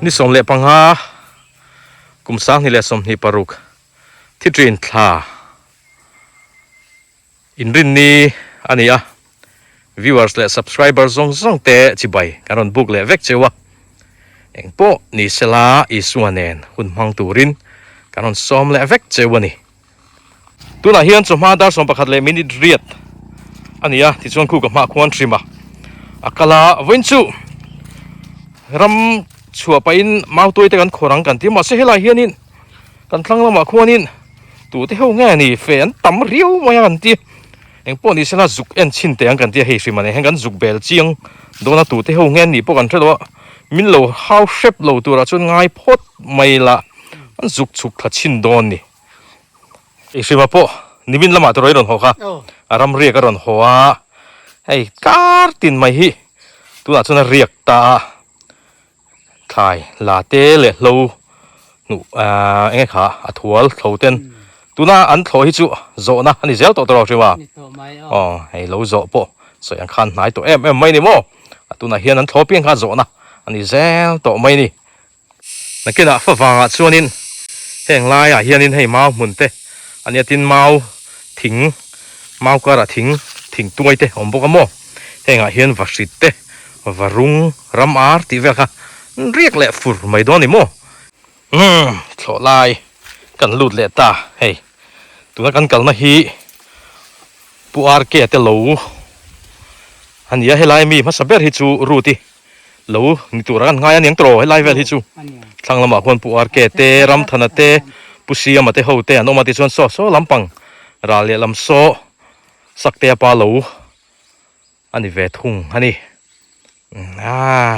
Ni 15 kum 2026 thi thin thla inrinni a ni a, viewers leh subscriber zawng zawng te chibai kan rawn book leh vek cheu a, engpawh ni sela Isua nen hun hmang turin kan rawn sawm leh vek cheu a ni. Tunah hian chawhma dar 11 leh minute riat a ni a, tichuan khu ka hmah khuan hrim a, a kal a, vawiin chu ram chhuah pahin mautuai te kan khawr ang kan ti a, mahse helaiah hianin kan thlang lamah khuanin tute ho nge ni fe an tam riau mai a kan ti, engpawh ni sela zuk en chhin teh ang kan ti a, hei hrim a nei hian kan zuk bel chiang dawn a, tute ho nge ni pawh kan hre lo a, min lo hau hrep lo turah chuan ngai phawt mai la, an zuk chhuk thla chhin dawn ni. I hrima pawh nimin lamah te rawn haw kha a ram riak a rawn haw a, hei kar tin mai hi tunah chuan a riak ta a, thlai la te leh hlo hnuh ahh eng nge kha a thual thlo ten tuna an thlawh hi chu zawhna a ni zel tawh tawh hrima aw hei lo zawh pawh sawi ang khan hnai tawh em em mai ni maw a tunah hian an thlawh piang kha zawhna a ni zel tawh mai ni. Nakinah fa vangah chuanin heng laiah hianin hei mau hmun te a nia tin mau thing mau karah thing thing tuai te a awm bawk a maw hengah hian va hrit te va rung ram ar tih vel kha an riak leh fur mai dawn a ni maw umm thlawh lai kan lut leh ta hei tuna kan kalna hi Pu RK te lo a nia helai mi hmasa ber hi chu route i Lo ni tur a kan ngai a niang tawh helai vel hi chu thlang lamah khuan Pu RK te Ramthana te Pu Siama te ho te an awm a tichuan saw saw lampang ral leh lam saw Saktea pa lo a ni ve thung a ni aaa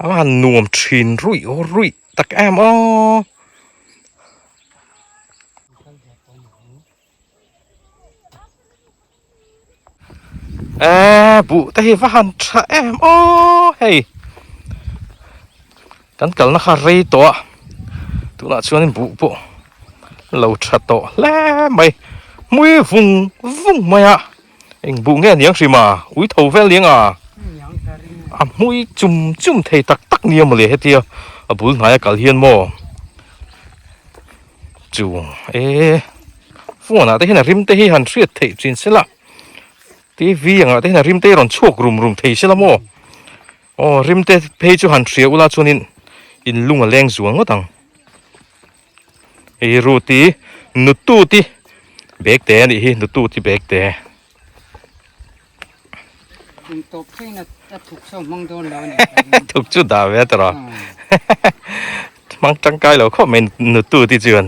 a va han nuam thin ruih ruih tak em aw. Eee buh te hi va han tha em aw hei kan kalna kha rei tawh a tunah chuanin buh pawh lo tha tawh hle mai hmui vung vung mai a eng buh nge aniang hrim a ui tho vel aniang a a hmui chum chum thei tak tak nia mawle hetia a bul hnaia kal hian maw. Chu e phone ah te hian a rim te hi han hriat theih thin se la T_V ang ah te hian a rim te hi rawn chhuak rum rum thei se la maw aw rim te phei chu han hria ula chuanin in lung a leng zual ngawt ang hei ruti nututi bag te a nih hi nututi bag te. Tawp thleng a thuk chu a hmang dawn lo a ni. Thuk chu dah ve ta rawh. Hmang tangkai lo khawp mai nutu ti chuan.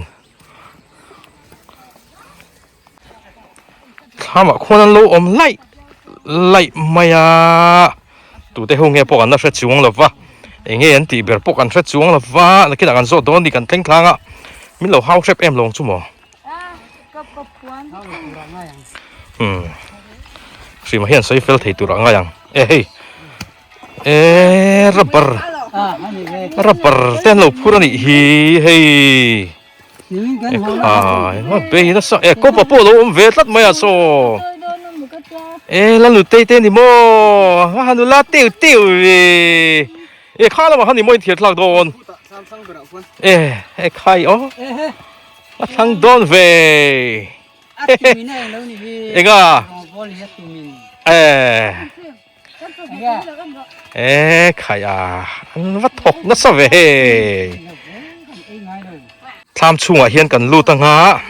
Thlamah khuan an lo awm laih laih mai a. Tute ho nge pawh kan la hre chuang lo va. Eng nge an tih ber pawh kan hre chuang lo va. Nakinah kan zawt dawn ni kan thleng thlang a. Min lo hau hrep em lawng chu maw. Umm hrima hian sawi fel thei tur a ngai ang e hei e rubber rubber te an lo phur a nih hi hei e khai a bei nasa e kawpa pawh a lo awm ve tlat mai a saw e la nutei te ni maw a han nula teu teu ve e kha lamah khan ni maw inthiar thlak dawn e e khai aw. A thlang dawn ve. Enga? Eh. Eh khai a. An va thawk nasa ve hei. Thlam chhungah hian kan lut anga.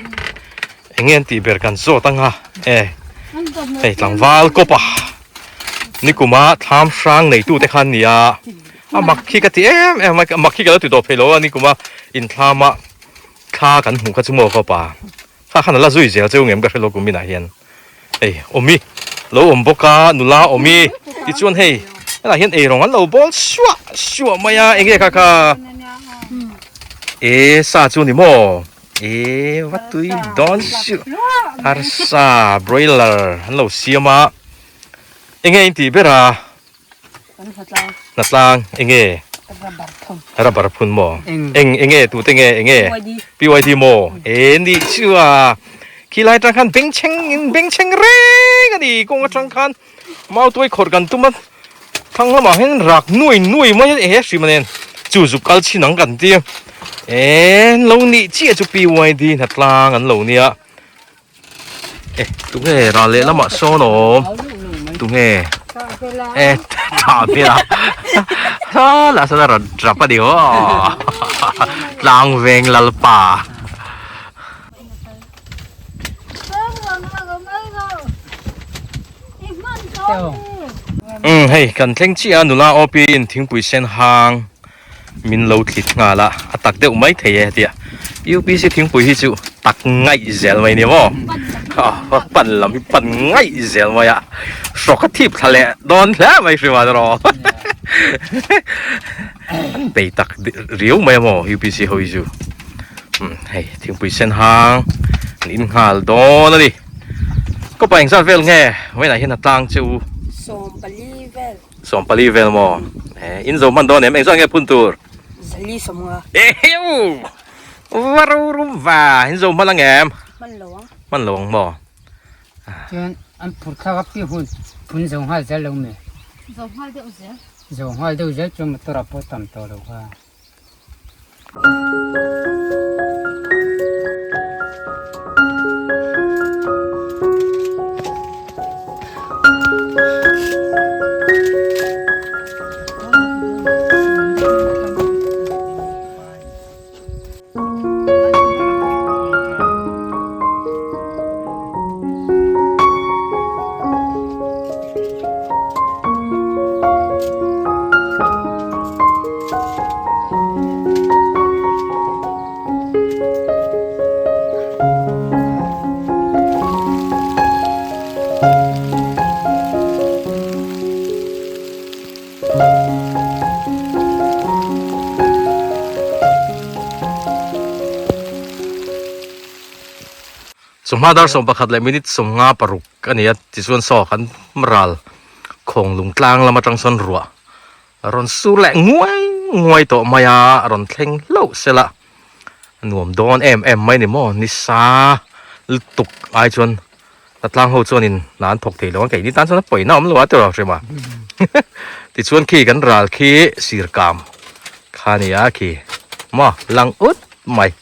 Enge an tih ber kan zawt anga. Eh. Hei tlangval kawp a. Nikuma thlam hrang neitute khan nia. A mak khi ka ti em em a. Mak khi ka lo ti tawh phei lo a nikuma inthlama. Thla kan hmuh kha chu maw ka pa kha khan a la zui zel cheu ngem ka hre lo kum inah hian hei awmi lo awm bawk a nula awmi tichuan hei helaiah hian eirawng an lo bawl suah suah mai a enge kha kha e sa chu ni maw e va tui dawn suh arsa broiler an lo siam a enge in tih ber a. Hnatlang enge? Rubber phun maw? Eng enge tute nge enge? PYD maw? E nih chu a khilai atang khan bengchheng in bengchheng reng a ni kawng atang khan mautuai khawrh kan tum a thlang lamah hian rak nuai nuai mai a eng he hrim a nen chu zuk kal chin ang kan ti a en lo nih chiah chu PYD hnatlang an lo nia e tunge ral leh lamah sawn awm tunge e tha vel a hala sawn a rawn tap a ni aw tlang veng lalpa. Umm hei kan thleng chiah a nula OP in thingpui sen hang min lo thlit nghal a a tak deuh mai thei e tia UPC thingpui hi chu tak ngaih zel mai ni maw pan lam hi pan ngaih zel mai a hrawk a thip thla leh dawn hle mai hrim a erawh an bei tak riau mai a maw UPC ho hi chu. Umm hei thingpui sen hang an in nghal dawn a ni kawpa eng zat vel nge vawiinah hian a tlang che u 20 vel 20 vel maw eh in zo hman dawn em eng zat nge phun tur zali sawmnga eheu va ro rum va in zo hman ang em hman lo ang hman lo ang maw chuan an phur thlak a pi hun phun zo nghal zel lo me zo nghal deuh zel zo nghal deuh zel chuan motor ah pawh tam tawh lo kha. Chawhma dar 11 leh minute 56 a ni a tichuan saw kan ral khawng lung tlang lam atang sawn ruah a rawn sur leh nguai nguai tawh mai a a rawn thleng hlauh sela a nuam dawn em em mai ni maw nisa lutuk ai chuan hna tlang ho chuanin hna an thawk thei lo ang keini tan chuan a pawina awm lo a tiraw hrima tichuan khi kan ral khi sirkam kha a ni a khi maw lang ut mai.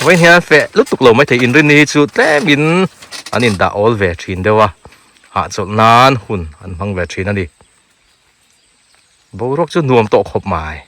Vawiin hian feh lutuk lo maithei inrinni hi chu tlemin an indah awl ve thin deuh a, hahchawlh nan hun an hmang ve thin a ni. Boruak chu nuam tawh khawp mai.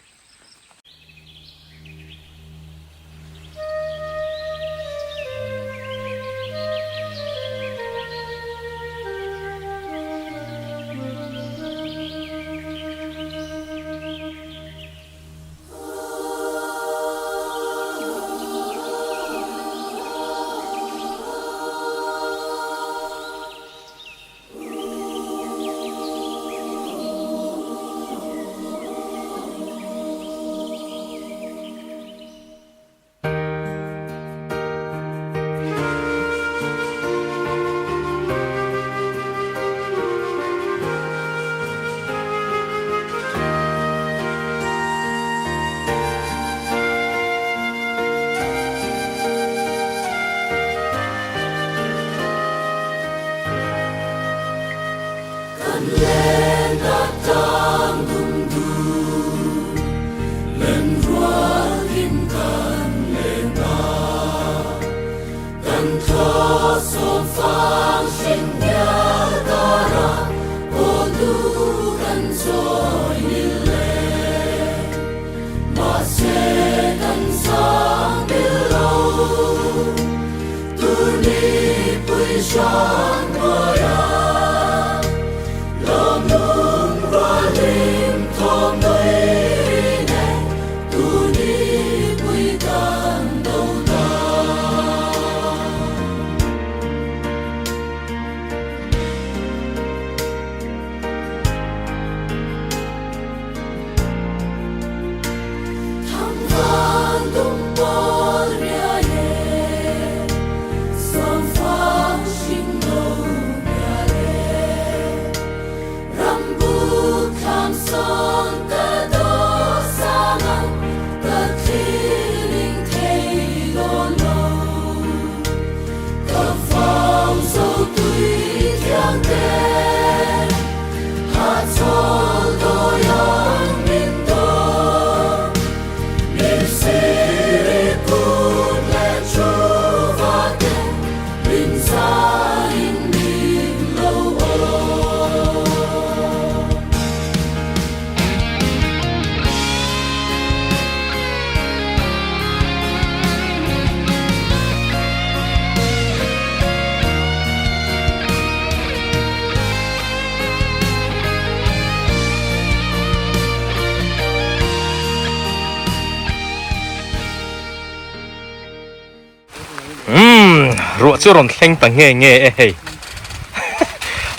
chu rawn thleng ta nge nge e hei.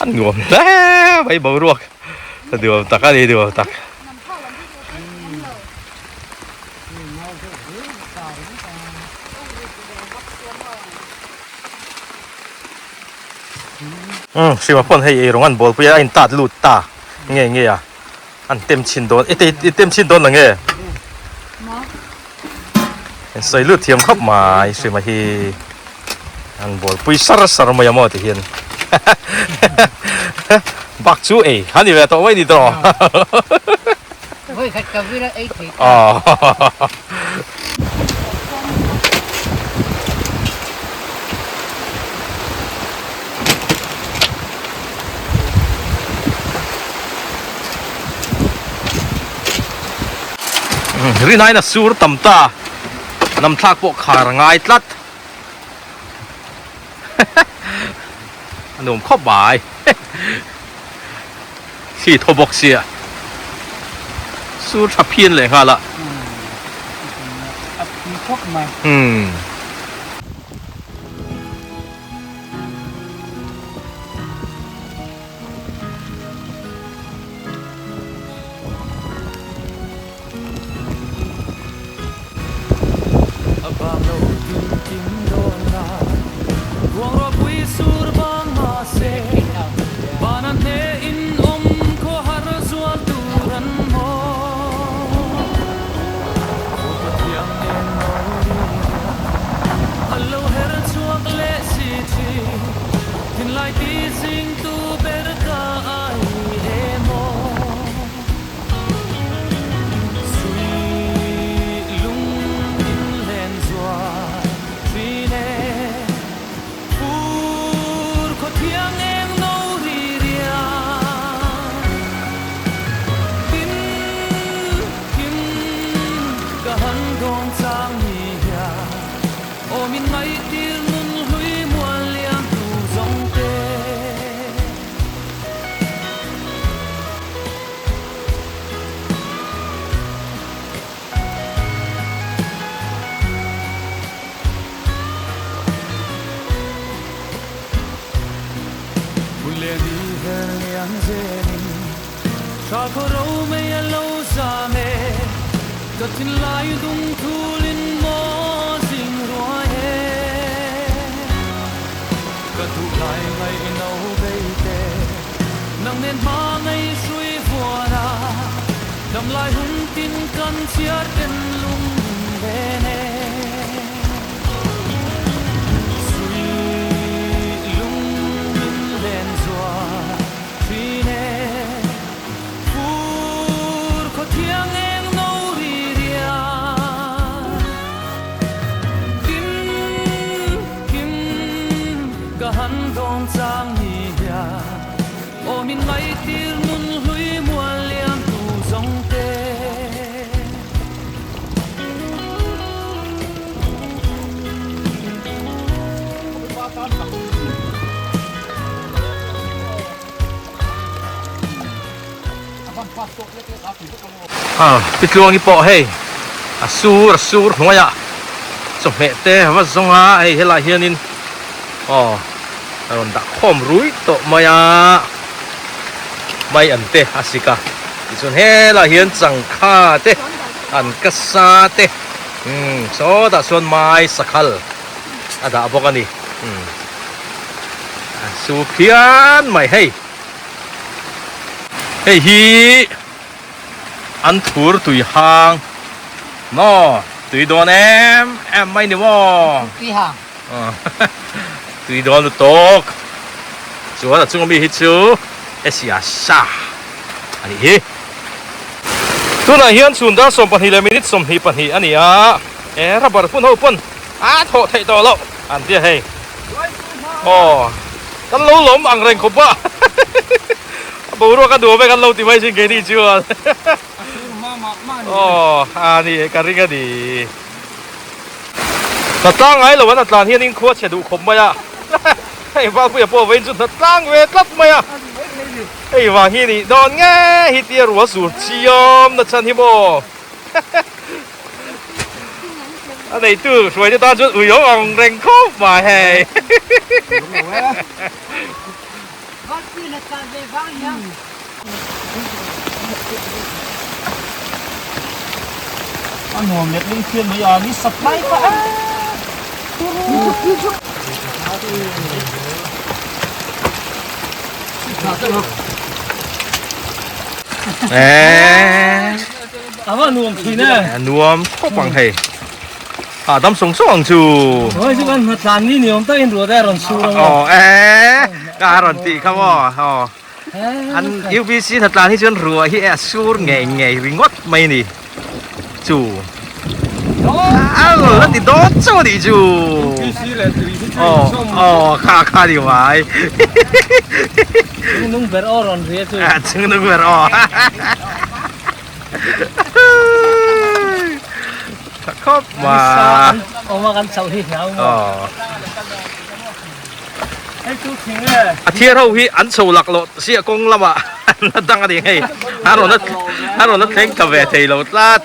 A nuam hle mai boruak. A nuam tak a ni nuam tak. Umm hriam pawn hei eirawng an bawlpui a a intat lut ta nge nge a an tem chhin dawn i i tem chhin dawn ang e in sawi lut thiam khawp mai hriam hi an bawlpui sar sar mai a maw ti hian bak chu ei a ni ve tawh mai ni tawh Vawi khat ka vira ei thei ta. Rinain a sur tam ta namthlak pawh khar a ngai tlat a nuam khawp mai Thli thaw bawk sia sur tha phian leh nghal a. A phi khawp mai. Umm. Pi Tluangi pawh hei a sur a sur hnuaiah chawhmeh te va zawng a hei helaiah hianin aw a rawn dah khawm rui tawh mai a mai an te a sik a tichuan helaiah hian changkha te an ka sa te umm sawtah chuan mai sakhal a dah bawk a ni umm a su phian mai hei. Hei hi an thur tui hang maw tui dawn em em mai ni maw tui hang tui dawn lutuk chuan a chunga mi hi chu Asia sa a nih hi tunah hian chhun dar 12 leh minute 22 a ni a e rubber hmun ho pawn a thawh theih tawh loh an tia hei aw Kan lo lawm ang reng khawp a, a boruak a duh vek an lo ti mai sin keini chuan. Aw a ni e ka ring a ni. Hnatlang ngai lo an a tlan hian in khua chhe duh khawp mai a, hei Valpuia pawh vawiin chu hnatlang ve tlat mai a, hei vang hi nih dawn nge hi tia rual sur chiam na chhan hi maw. A neitu hruaite tan chuan ui awm ang reng khawp mai hei. A nuam leh leng thiam mai a ni supply kha a. A nuam thin e. A nuam khawp ang hei. A dam sawng sawng ang chu. Oi chu kan hmatlan ni ni awm takin ruat a rawn sur ang. Aw e ka rawn tih kha maw. Aw. An UPC hnahtlan hi chuan ruah hi a sur ngei ngei ringawt mai a ni chu. Au la ti dawn chauh a nih chu. UPC leh tui hi chu Aw aw kha kha ni mai. Chungnung ber aw rawn ria chu. Chungnung ber aw. Tha khawp ma. Awm a kan chauh hi hlau maw. Hei chu thing e. A thiar ho hi an chho lak loh sia kawng lamah an la dang a ni hei. A rawn a rawn a thleng ta ve thei lo tlat.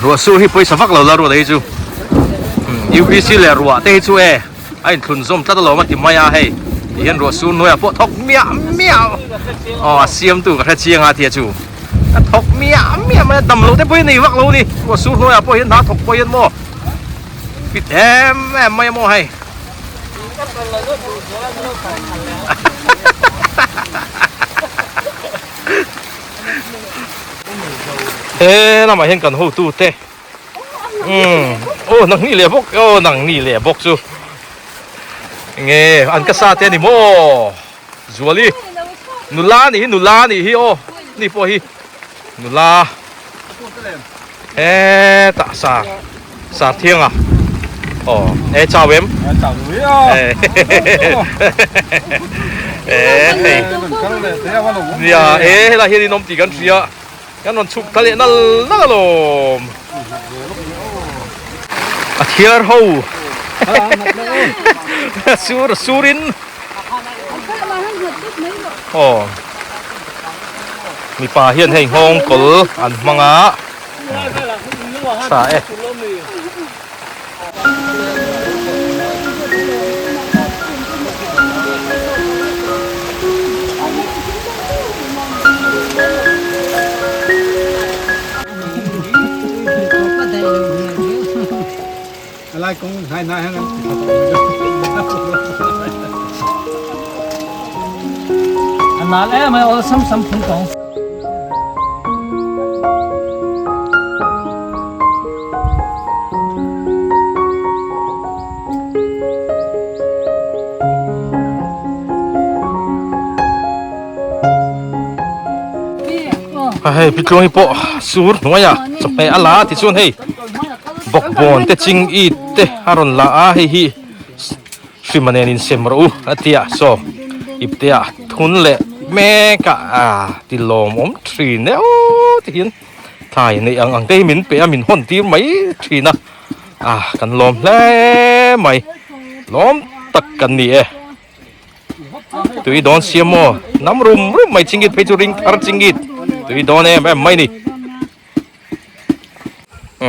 Ruah sur hi pawisa vak lo la ruat hi chu. UPC leh ruah te hi chu e. A inthlun zawm tlat alawm a ti mai a hei ti hian ruah sur hnuaiah pawh thawk miah miah aw a siamtu ka hre chiang a tia chu a thawk miah miah mai a dam loh te pawh hi nei vak lo a ni ruah sur hnuaiah pawh hian hna thawk pawh hian maw fit em em mai a maw hei he lamah hian kan hotute Umm aw nang ni leh bawk aw nang ni leh bawk chu nge an ka sa te ani maw Zuali nula nih hi nula nih hi aw ni pawh hi nula hetah sa sa thiang a aw e chau em e hei nia e helai hian in awm tih kan hria. Kan rawn chhuk ta leh nal nal alawm. A thiar ho. Sur surin. Aw. Mipa hian hei nghawng kawl an hmang a. Tha e. Hei pitluang hi pawh sur hnuaiah chawhmeh a la a tichuan hei bawkbawn te ching it te a rawn la a hei hi Hrima nen insem rawh u a ti a, saw ipte ah thun leh mek a a ti lawmawm thin e aw ti hian thlai neih ang ang te hi min pe a min hawn tir mai thin a a kan lawm hle mai lawm tak kan ni e tui dawn siam maw nam rum rum mai chingit phei chu ring thar chingit tui dawn em em mai ni.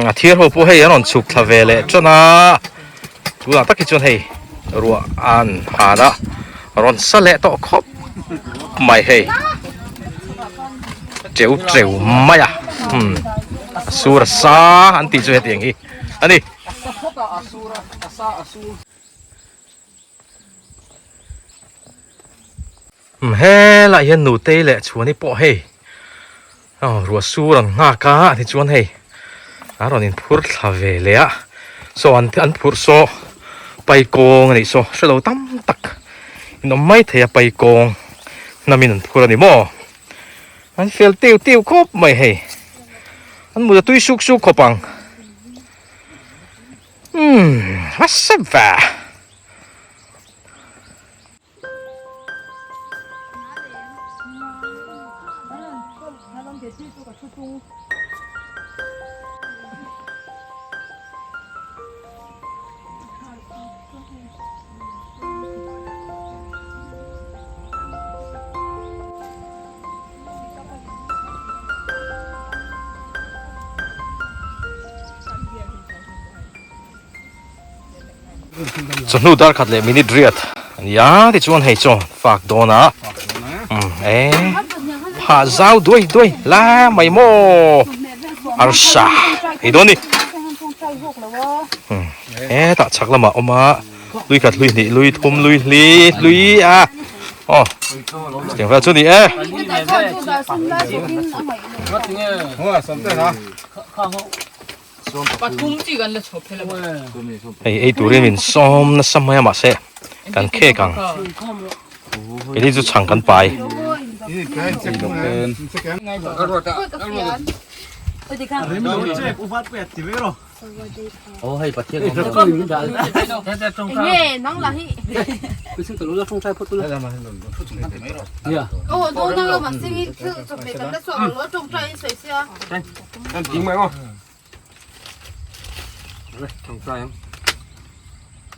A thir ho pawh hei an rawn chhuk thla ve leh tan a tunah tak hi chuan hei ruah an han a rawn sa leh tawh khawp mai hei teu teu mai a umm a sur a sa an tih chu hetiang hi a ni. Helaiah hian nutei leh chhuani pawh hei aw ruah sur an nghak a tichuan hei a rawn inphur thla ve leh a saw an an phurh saw paikawng a nih saw hrelo tam tak in awm mai thei a paikawng hnamin an phur a ni maw an fel tiu tiu khawp mai hei an mut a tui suk suk khawp ang umm hmasa va. Chawhnu dar khat leh minute riat a ni a, tichuan hei chaw fak dawn a, umm e phah zau duai duai la mai maw arsa ei dawn a ni. Umm hetah chhak lamah a awm a, lui khat hlui hnih lui thum lui hli hlui a aw chutiang vel chu a ni e. Hei ei turin min sawm nasa mai a mahse kan khek ang keini chu chhang kan pai.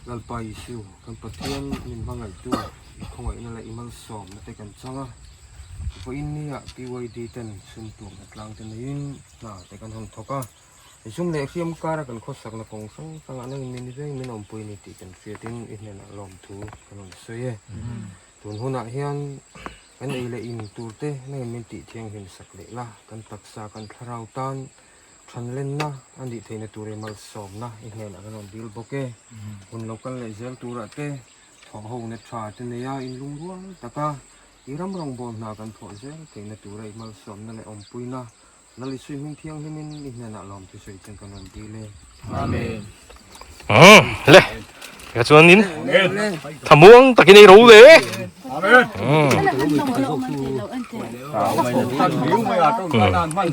Lalpa Isu, kan Pathian min hmangaihtu i khawngaihna leh i malsawmna te kan chang a. Vawiin nia PYD ten sum tuamna tlang te neiin hna te kan han thawk a. Zum leh hriam kara kan khawsakna kawng hrang hrangah nangin min veng min awmpui ni tih kan hriatin i hnenah lawmthu kan rawn sawi e. Tun hunah hian kan ei leh in turte nangin min tih thianghlim sak leh la, kan taksa kan thlarau tan thanlenna a nih theihna tur i malsawmna i hnenah kan rawn dil bawk e. Hun lo kal leh zel turah te thawhhona tha te neia inlungrual taka i ram rawngbâwl hna kan thawh zel theihna tura i malsawmna leh awmpuina Lal Isui hming thianghlimin i hnenah lawm thusawi chuan kan rawn dil e. Amen. Umm le ka chuanin thamuang takin ei ro le. Amen.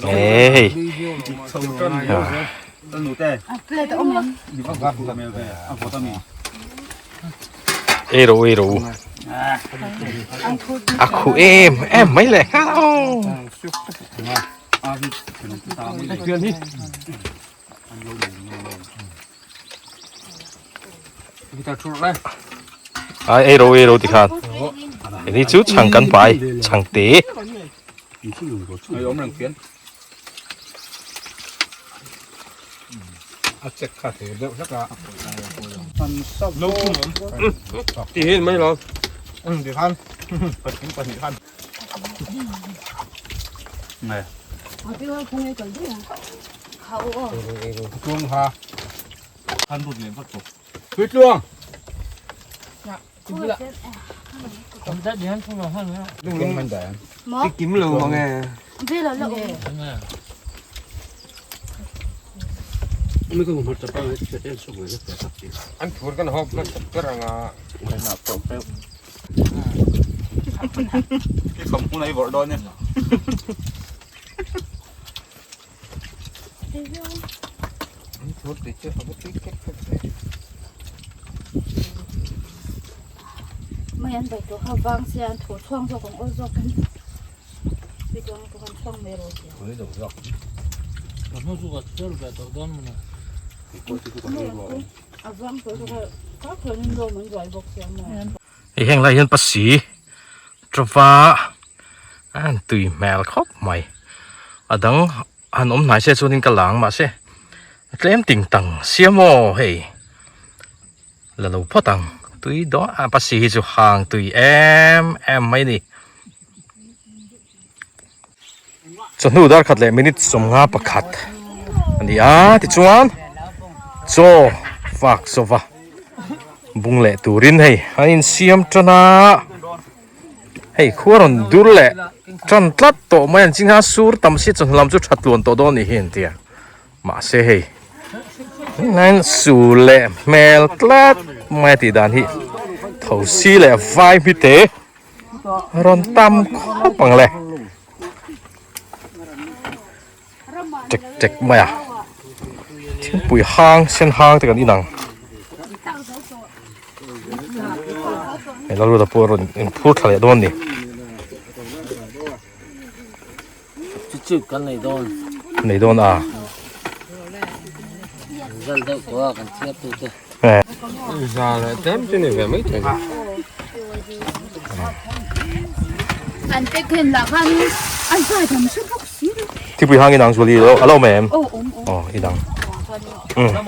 Hey. Ei ro ei ro. A khu em em mai le. Ai ei ro ei ro ti khan. Ini chu chhang kan pai chhang te. An phur kan hawp hmasa ber ang a. Mai an bai tawh kha vang sia an thaw chhuang zawk ang aw zawk in bidawng pawh an chhuang mai rawh sia. A vang tawh zawk a kha khawn in rawm an ruai bawk sia maw. Hei heng lai hian pasi tava an tui hmel khawp mai a dang han awm hnai se chuanin ka lang mahse a tlem ting tang sia maw hei la lo phawt ang tui dawn a pasi hi chu hang tui em em mai a ni. Chawhnu dar khat leh minute 51 a ni a tichuan chaw fak chauh va bung leh turin hei an insiam tan a hei khua rawn dur leh tan tlat tawh mai an chingha sur tam si chawhnu lam chu that tluan tawh dawn a nih hi an ti a mahse hei tunlaiin sur leh hmel tlat mai a tih dan hi thosi leh vai hmite. Rawn tam khawp ang le. Tek tek mai a. Thingpui hang sen hang te kan in ang. Hei Lalruata pawh rawn inphur thla leh dawn a ni. Chu chu kan nei dawn. Nei dawn a. Zal deuh tawh a kan chhiar tu te. Za leh tlem chu ni ve mai thei. An pek then lah khan an zai tham hre bawk si lo. Thingpui hang inang zuali lo a lo awm em? Aw awm awm. Aw inang.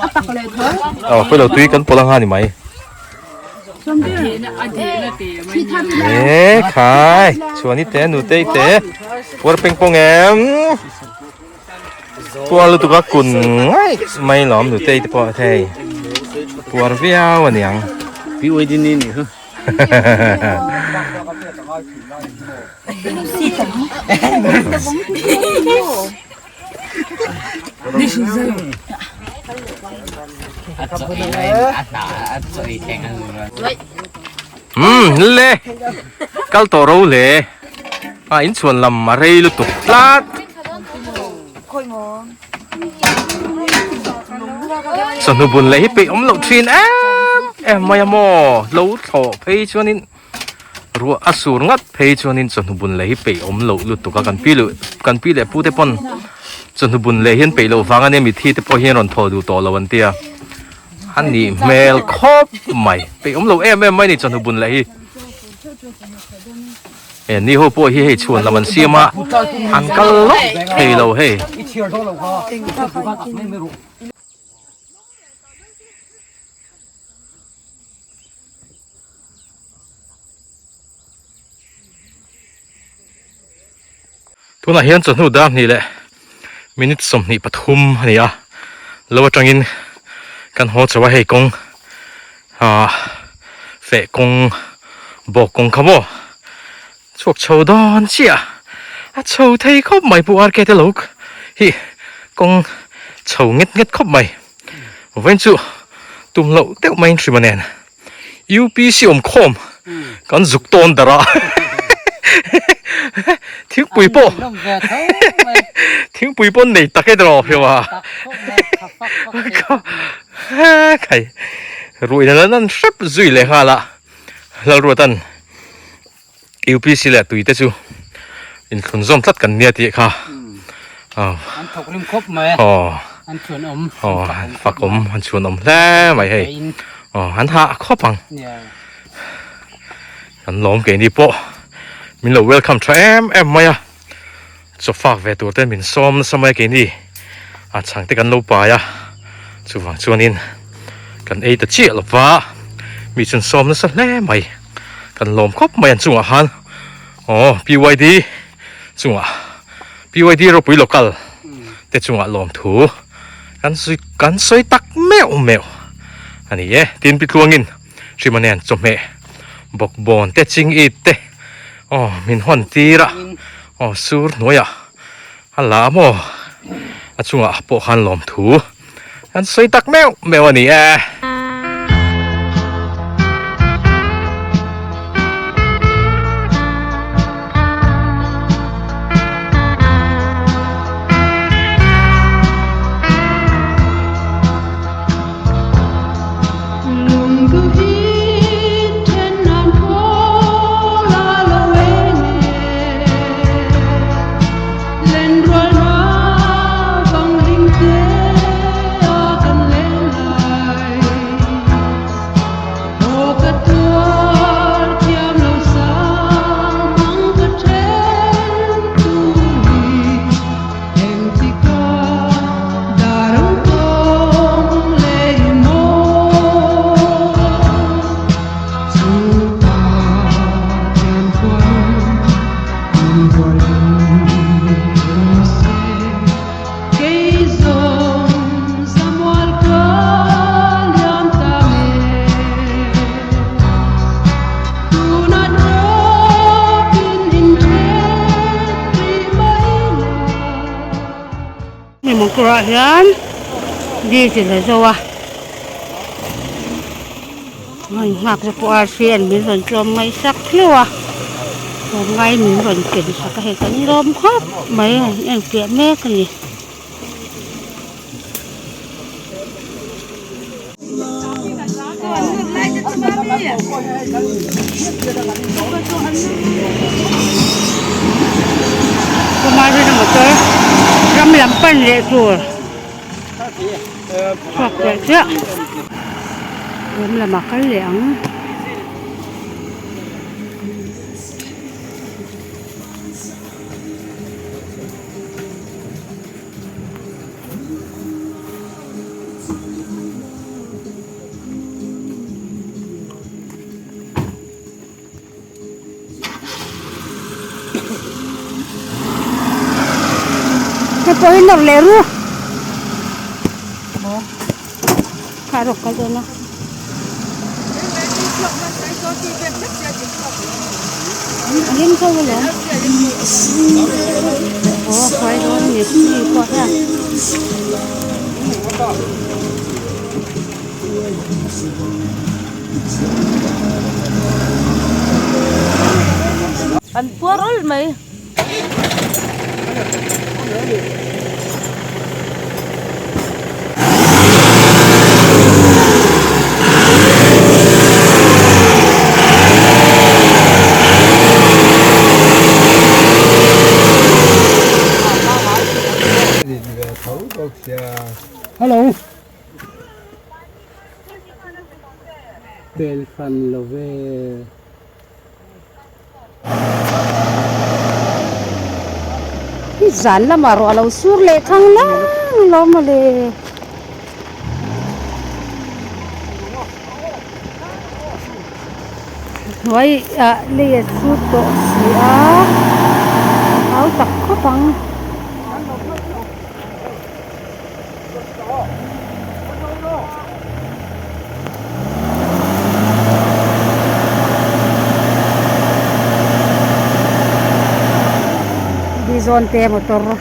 A tak leh tho. Aw pawilo tui kan pawlh ang a ni mai. E khai chuani te nutei te puar peng pawng em puar lutuk a kun ngaih mai lawm nutei te pawh hei puar viau a niang. Umm le kal tawh ro le a inchhuan lam a rei lutuk tlat chawhnu bun leh hi peih awm loh thin em em mai a maw lo thlawh phei chuanin Ruah a sur ngat phei chuanin chawhnu bun leh hi peih awm loh lutuk a, kan pi leh kan pi leh pu te pawn chawhnu bun leh hian peih loh vang a nia mithi te pawh hian rawn thaw duh tawh lo an tia a nih hmel khawp mai peih awm loh em em mai a ni chawhnu bun leh hi e ni ho pawh hi hei chhuan lam an siam a an kal lawk thei lo hei. Tunah hian chawhnu dar hnih leh minute 23 a ni a lo atangin kan haw chho a hei kawng ah feh kawng bawk kawng kha maw chhuak chho dawn chiah a chho thei khawp mai pu RK te lo hi kawng chho nget nget khawp mai vawiin chu tum loh deuh maiin hrim a nen. UPC awm khawm kan zuk tawn darh a thingpui pawh thingpui pawh nei tak e tawh hriau a khai ruih na lan hrep zui leh nghal a Lalruatan UPC leh tui te chu inthlun zawm tlat kan nia tih kha an thawk rim khawp mai an chhuan awm fak awm an chhuan awm hle mai hei an hah khawp ang kan lawm keini pawh min lo welcome tha em em mai a chaw fak ve tur te min sawm nasa mai keini a chhang te kan lo pai a chuvang chuanin kan ei ta chiah lova mi chun sawm nasa hle mai. Kan lawm khawp mai an chungah khan aw PYD chungah PYD ropui local te chungah lawm thu kan sawi kan sawi tak meuh meuh a ni e tin pi tluangin hrima nen chawhmeh bawkbawn te ching it te aw min hawn tir a aw sur hnuaiah a la a maw a chungah pawh khan lawm thu. An sawi tak meuh meuh a ni e. Hemi motor ah hian diesel a zo a a inghak te pawh arsi an min rawn tlawm ngaih sak hleuh a tlawm ngai min rawn ken sak a hei kan lawm khawp mai a en fiah mek a ni. Kumar motor ram lam pan leh tur chhuak chiah chiah ram lamah kal leh ang. Hei pawh hi nawr leh ru. Kha rawk kal dawn a. A hlim tho alawm. Aw a hruai dawn a ni mi pawh hian. An puar awlh mai. Hello. Bel fan lo ve. Hi zan lamah ruah a lo sur leh thang lang lo mawle. Hnuai ah lei a chhut tawh si a au tak khawp ang. Bizawn te motor a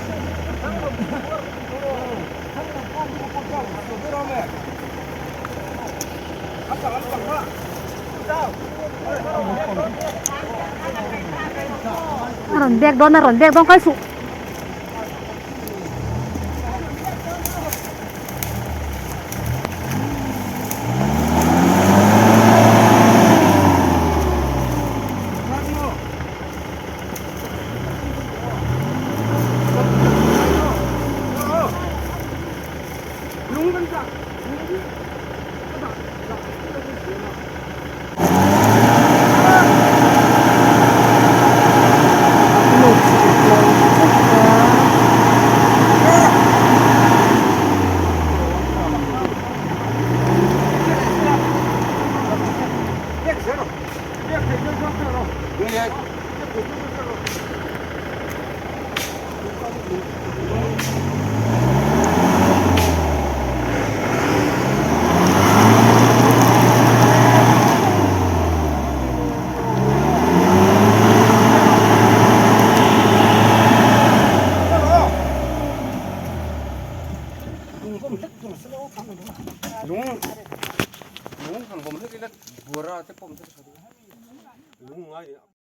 rawn bek dawn a rawn bek dawn kal suh.